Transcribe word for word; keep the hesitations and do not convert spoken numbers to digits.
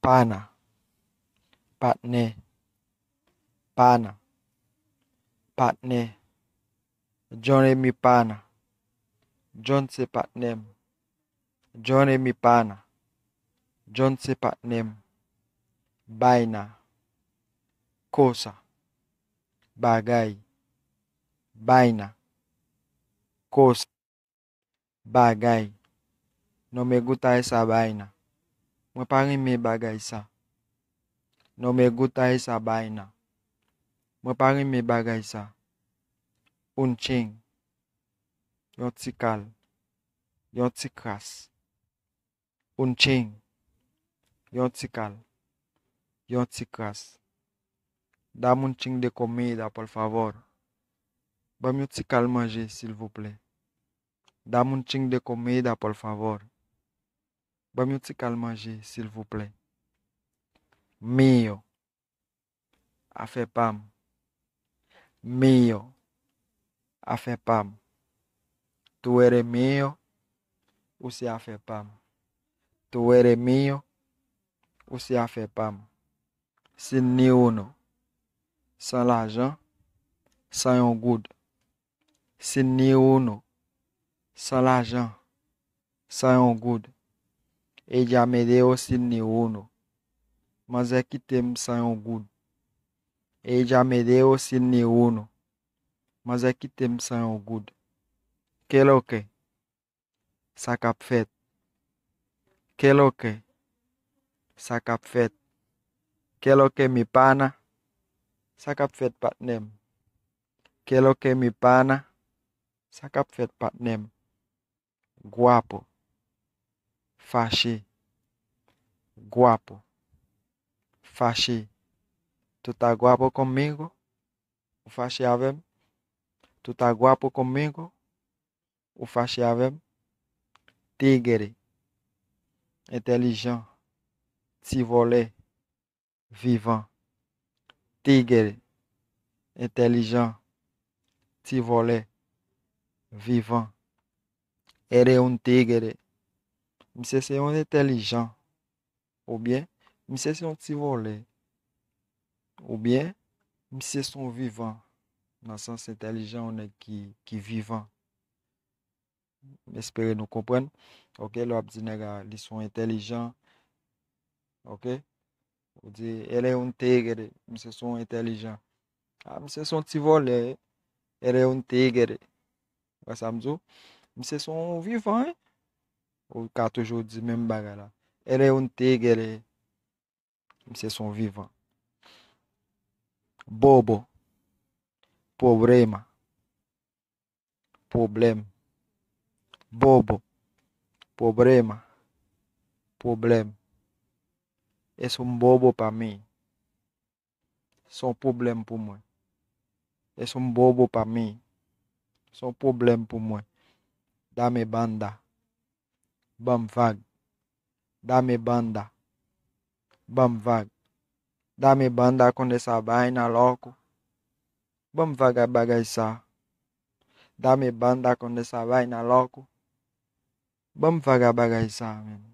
Pana. Patnè. Pana. Patnè. John e mi pana. John se patnè m. John e mi pana. John se patnè m. Baina. Kosa. Bagay. Baina. Kosa. Bagay. No me gusta esa vaina. Mwen pa renmen bagay sa. No me gusta esa vaina. Mwen pa renmen bagay sa. Un chin. Yon ti kal. Yon ti kras. Un chin. Yon ti kal. Yon ti kras. Dame un chin de comida, por favor. Ban m yon ti kal manje, silvouplè. Dame un chin de comida, por favor. Ban m yon ti kal manje, silvouplè. Mío. Afè pa m. Mío. Afè pa m. Tú eres mío. Ou se afè pa m. Tú eres mío. Ou se afè pa m. Sin ni uno. San lajan. San yon goud. Sin ni uno. San lajan. San yon goud. Ella me debo sin ni uno. Manzè kite m san yon goud. Ella me debo sin ni uno. Manzè kite m san yon goud. Qué lo que? Sa k ap fèt? Qué lo que? Sa k ap fèt? Qué lo que mi pana? Sa k ap fèt, patnè m? Qué lo que mi pana? Sa k ap fèt, patnè m? Guapo. Fache. Guapo. Fache. Tú estás guapo conmigo? Ou fache avè m? Tú estás guapo conmigo? Ou fache avè m? Tigre. Entèlijan. Ti vòlè. Vivan. Tigre. Entèlijan. Ti vòlè. Vivan. Eres un tigre. Misye se yon entèlijan. Oubyen, misye se yon ti vòlè. Oubyen, misye se yon vivan. Nan sans entèlijan, yon nèg ki, ki vivan. M espere nou konprann. Ok, lè w ap di nèg la, li se yon entèlijan. Ok? Ou di, él es un tigre, misye se yon entèlijan. Ah, misye se yon ti vòlè, él es un tigre. Wè sa m di w? Misye se yon vivan, wi. Ou ka toujou di menm bagay la. Él es un tigre. Misye se yon vivan. Bobo. Pwoblèm. Pwoblèm. Bobo. Problema. Pwoblèm. Es un bobo pa mi. Se yon pwoblèm pou mwen. Es un bobo pa mi. Se yon pwoblèm pou mwen. Dame banda. Ban m vag. Dame banda. Ban m vag. Dame banda con esa vaina, loco. Ban m vag ak bagay sa. Dame banda con esa vaina, loco. Ban m vag ak bagay sa, menn.